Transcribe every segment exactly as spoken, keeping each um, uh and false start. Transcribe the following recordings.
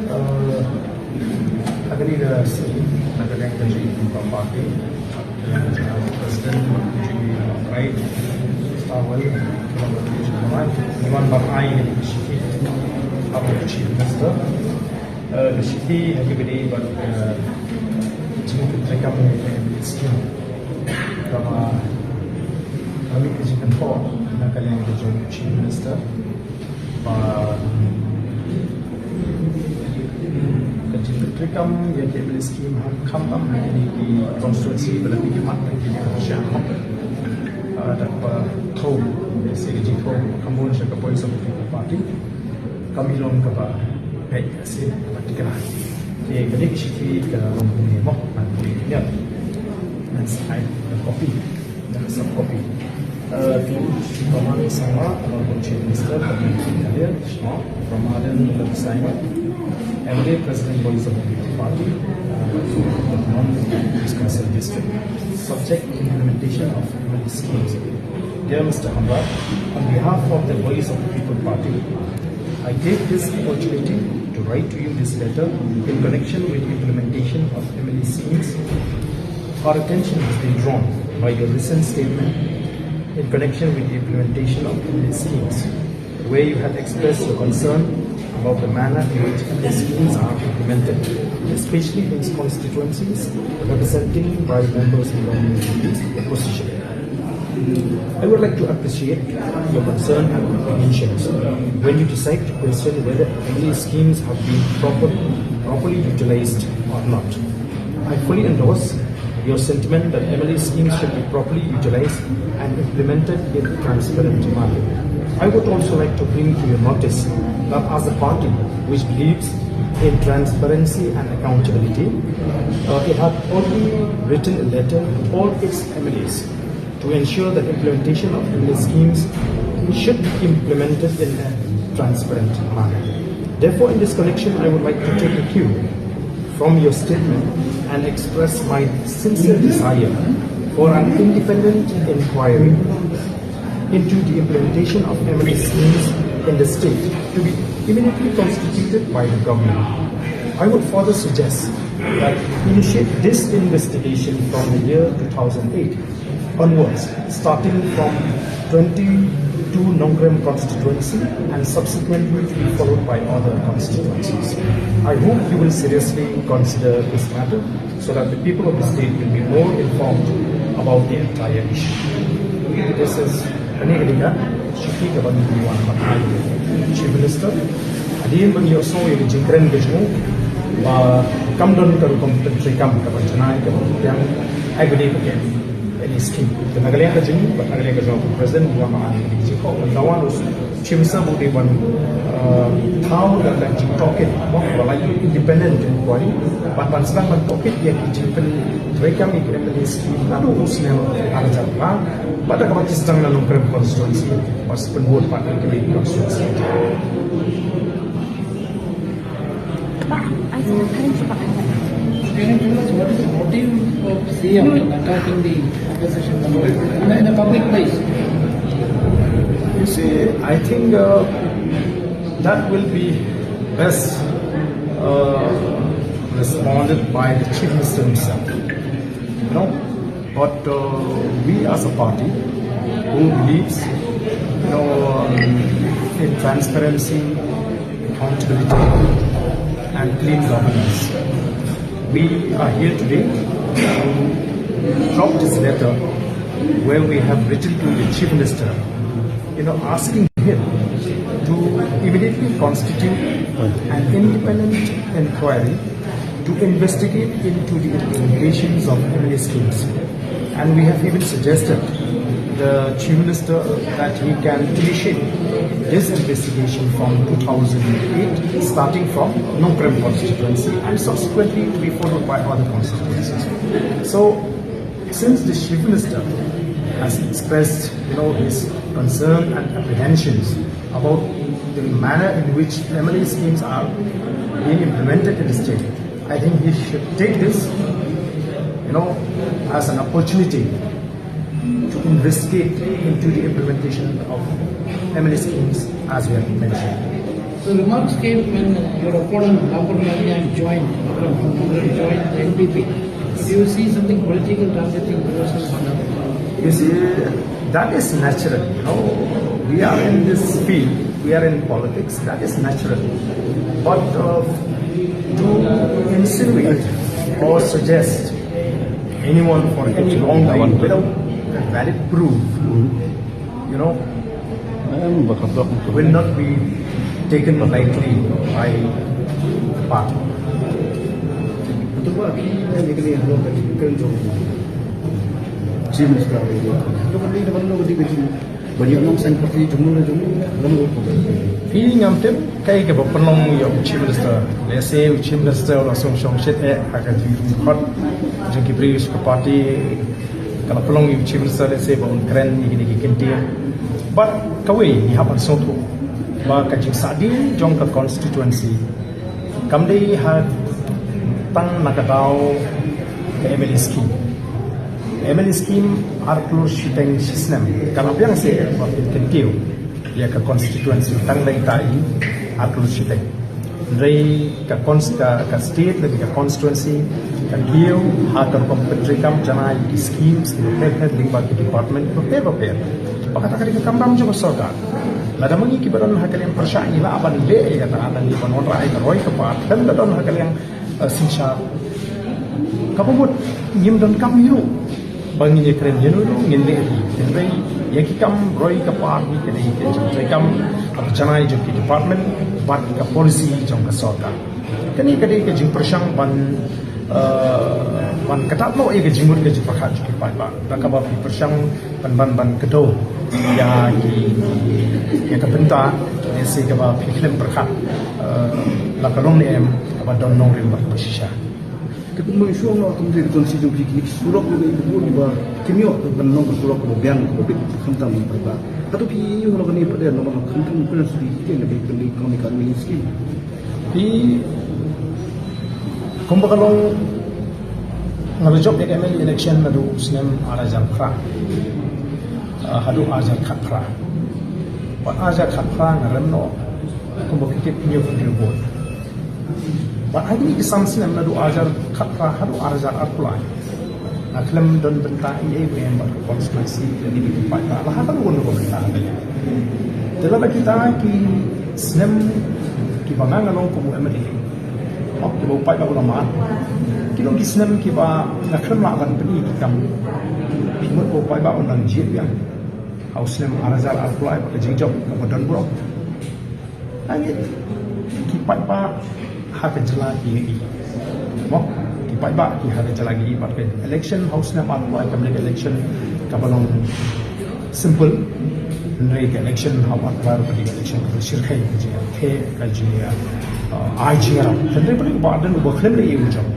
Uh, Agni the city, Nagaland the Jing President, Jimmy Wright, Star Well, Ivan Barai, Chief Minister, uh, the city, everybody, but uh, Jing Trikam scheme. Kama kami ka jingkynmaw na ka liang ka jong u Chief Minister ba ka jingtrei kam ïa ki M L A scheme ha khamtam ha kine ki constituency ba la ki mat ha kine ki sha. Ah, da kaba thaw se ka jingthaw kham bun sha ka Voice of the People Party. Kam i long kaba peit sien kaba tikna. Te ka dei ka shithi ka long kumne mo, ha kumne. Ngan sa ai ka copy, ngan sa copy. Uh, to Shri Pama Sangma, Honorable Chief Minister, Government of India, Shri Pama Sangma, M L A, President, Voice of the People Party, uh, Wisconsin District, subject to implementation of M L A schemes. Dear Mister Hamra, on behalf of the Voice of the People Party, I take this opportunity to write to you this letter in connection with implementation of M L A schemes. Our attention has been drawn by your recent statement in connection with the implementation of M L A schemes, where you have expressed your concern about the manner in which M L A schemes are implemented, especially in constituencies representing by members belonging to the opposition. I would like to appreciate your concern and apprehensions when you decide to question whether M L A schemes have been proper, properly utilized or not. I fully endorse your sentiment that M L A schemes should be properly utilized and implemented in a transparent manner. I would also like to bring to your notice that as a party which believes in transparency and accountability, uh, it had already written a letter to all its M L As to ensure that implementation of M L A schemes should be implemented in a transparent manner. Therefore, in this connection, I would like to take a cue from your statement and express my sincere desire for an independent inquiry into the implementation of M L A schemes in the state to be immediately constituted by the government. I would further suggest that initiate this investigation from the year two thousand eight onwards, starting from twenty-two Nongkrem constituency and subsequently be followed by other constituencies. I hope you will seriously consider this matter so that the people of the state will be more informed about the entire issue. This is Ani ka dei ka shithi kaba ngi wan ban ai Chief Minister. Hadien ba ngi ïohsngew ïa ka jingkren ka jong u ba kam don ka rukom pyntrei kam kaba janai kaba pdiang ai ba dei ba ken any scheme. Te na ka liang ka jong ngi bad na ka liang ka jong u President ngi wan ban ai ka jingkyrkhu ban dawan u Chief Minister ba u dei ban, uh, thaw da ka jingtohkit ba la independent inquiry bad ban sdang ban tohkit ïa ki jingpyntrei kam ïa ki M L A scheme naduh u snem ar hajar phra. Bad da kaba ki sdang na Nongkrem constituency bad sa pynbud pat ha ki constituency. What is the motive of C M attacking the opposition in a, in a public place? You see, I think, uh, that will be best, uh, responded by the Chief Minister himself. You know, but, uh, we as a party who believes, you know, um, in transparency, accountability, and clean governance, we are here today to drop this letter where we have written to the Chief Minister, you know, asking him to immediately constitute an independent inquiry to investigate into the implementations of M L A schemes. And we have even suggested the Chief Minister that he can initiate this investigation from two thousand eight, starting from Nongkrem constituency and subsequently to be followed by other constituencies. So, since the Chief Minister has expressed, you know, his concern and apprehensions about the manner in which M L A schemes are being implemented in the state, I think he should take this, you know, as an opportunity to investigate into the implementation of M L A schemes as we have mentioned. The remarks came when uh, your opponent Lamparnaliang joined, Lamparnaliang joined the N P P. Do you see something political targeting towards the Lamparnaliang? You see, that is natural. You know, we are in this field, we are in politics, that is natural. But uh, to insinuate or suggest anyone for any wrongdoing without a valid proof, you know, will not be taken lightly by the party. Chief Minister, Phi ngam tip kaei kaba pynlong ïa u Chief Minister. Lehse u Chief Minister u la sngewsih shit eh ha ka jingkhot jong ki briew sha ka party, ka la pynlong ïa u Chief Minister lehse ba un kren ïa kine ki kyntien. But kawei ngi hap ban sngewthuh ba ka jingsahdien jong ka constituency kam dei ha tang na ka daw ka M L A scheme. M L A scheme ar klur shiteng shisnem. Ka la biang seh ba phin kyntiew ïa ka constituency tang dei ta i ar klur shiteng. Hynrei ka cons ka, ka state lane ka constituency ka kiew ha ka rukom pyntreikam janai ki schemes kiba pher pher lyngba ki department bapher bapher. Ba kata ka dei ka kamram jong ka sorkar. Lada ma ngi kiba don ha ka liang pyrshah ngi lah ban leh ïa kata, lane ban wanrah ïa ka roi ka par, lada don ha ka liang eh, synshar. Kaba mut ngim donkam hi ruh ba ngin ïakren ïano ïano, ngin leh hi. Hynrei ïa ki kam roi ka par hi ka dei ka jingtrei kam kaba janai jong ki department bad ka policy jong ka sorkar. Kane ka dei ka jingpyrshang ban, eh, ban ktah noh ïa ka jingmut ka jingpyrkhat jong ki paidbah. Da kaba phi pyrshang ban, ban, ban kdew ïa ki, ïa ka bynta, ïa shi kaba phi khlem pyrkhat, eh, la ka long ne em kaba don nongrim bad kaba shisha. Te kumno shuwa nga kumne ka constituency jong phi, kine ki surok ruh ki bun ba kim ïoh ban long ka surok kaba biang kaba bit khamtam ba. Hato phi ïoh long kane pat de namar khamtam kumne shuwa ki kine ba pynlong kane ka scheme. Phi, kumba ka long, nga la jop ïa ka M L A election naduh u snem ar hajar phra, ah, haduh ar hajar khatphra. Bad ar hajar khatphra nga rem noh kumba ki tip hynñiew phew hynriew vote. Bad ha kine ki san snem naduh ar hajar khatphra haduh ar hajar arphew lai, nga khlem don bynta ei ei ruh bad ka constituency lane ki paidbah la ha kano kano ka bynta. Te lada kita ki snem kiba nga nga long kum u M L A, hok, kiba u paidbah u la mad, ki long ki snem kiba nga khlem lah ban pyni ki kam. Phi mut ba u paidbah un dang jied biang ha u snem ar hajar arphew lai bad ka jingjop kaba don burom. Hangne ki paidbah ha ka jylla ki ïohi. Mo, ki paidbah ki ha ka jylla ki ïohi bad ka election ha u snem arphew lai kam dei ka election kaba long simple. Hynrei ka election ha u arphew lai ka dei ka election kaba shyrkhei, ka jingïakhih, ka jingïa, uh, ai jingïarap. Hynrei ba dei ba don uba khlem leh ïa u jong.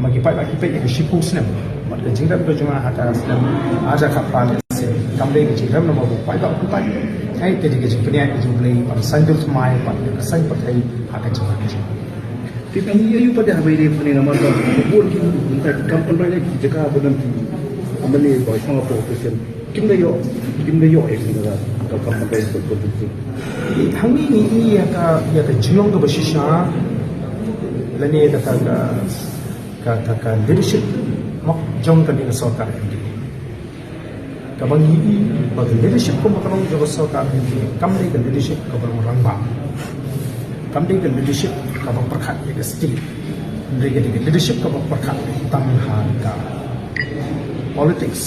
Ma ki paidbah ki peit ïa ka shiphew snem bad ka jingrem ka jong nga ha ka snem ar hajar khatphra ne snem kam dei ka jingrem namar ba u paidbah u kyntait. Ai, te dei ka jingpynïaid ka jong U Blei ban saiñdur thymmai bad ka saiñ pyrthei ha ka jingim ka jong nga. Te phi ïohi pat de ha bai dei phi namar ba bun ki mynta ki kam pynroi ne ki jaka ba don ki M L A ba shong hapoh opposition. Kim da ïoh, kim da ïoh ïa kane ka, ka, ka, ka, ka, ka, ka, ka. Hangne ngi ïohi ïa ka, ïa ka jinglong kaba shisha lane ïa ka, ka, ka, ka, ka leadership, mo, jong kane ka sorkar M D A. Kaba ngi ïohi ba ka leadership kumba ka long jong ka sorkar M D A kam dei ka leadership kaba long rangbah. Kam dei ka leadership kaba pyrkhat ïa ka state. Hynrei ka dei ka leadership kaba pyrkhat tang ha ka politics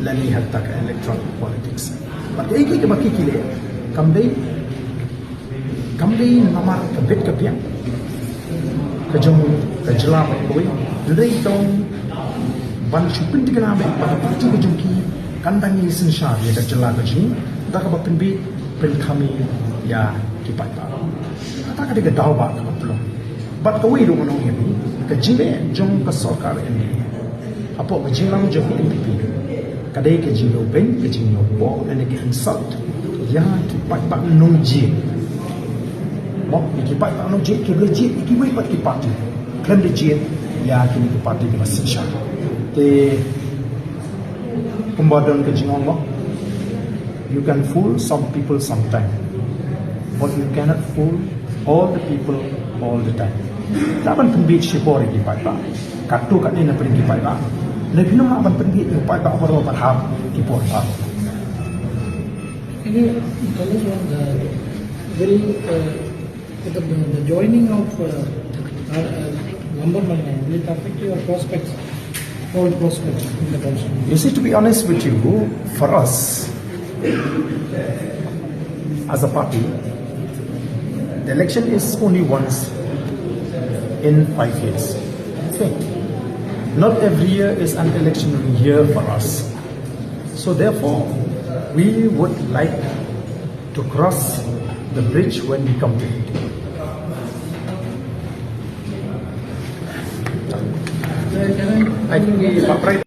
lane ha ka electoral politics. Bad kaei kaei kaba ki leh kam dei, kam dei namar ka bit ka biang ka jong ka jylla bad kawei. Hynrei ka long ban shu pynthikna beit ba ka party ka jong ki kan dang ïasynshar ïa ka jylla ka jong ngi da kaba pynbiej pynkham ïa ki paidbah. Kata ka dei ka daw ba kaba pynlong. Bad kawei ruh ngan ong ïa phi, ka jingleh jong ka sorkar M D A hapoh ka jingïalang jong ka N P P ka dei ka jingïoh beiñ, ka jingïoh bor lane ka insult ïa ki paidbah nongjied. Mo, ïa ki paidbah nongjied kiba la jied ïa kiwei pat ki party, khlem da jied ïa kine ki party kiba synshar. Te kumba don ka jingong mo, you can fool some people sometime. But you cannot fool all the people all the time. Lah ban pynbiej shipor ïa ki paidbah. Katto katne na pdeng ki paidbah. Lei phi nym lah ban pynbiej ïa ki paidbah baroh bad hap ki por baroh. Can you tell us what the will uh, the, the, the joining of uh, uh, uh, Lumberman land, will it affect your prospects, all prospects in the constituency? You see, to be honest with you, for us as a party, the election is only once in five years. Okay. Not every year is an election year for us. So therefore, we would like to cross the bridge when we come to it. I think we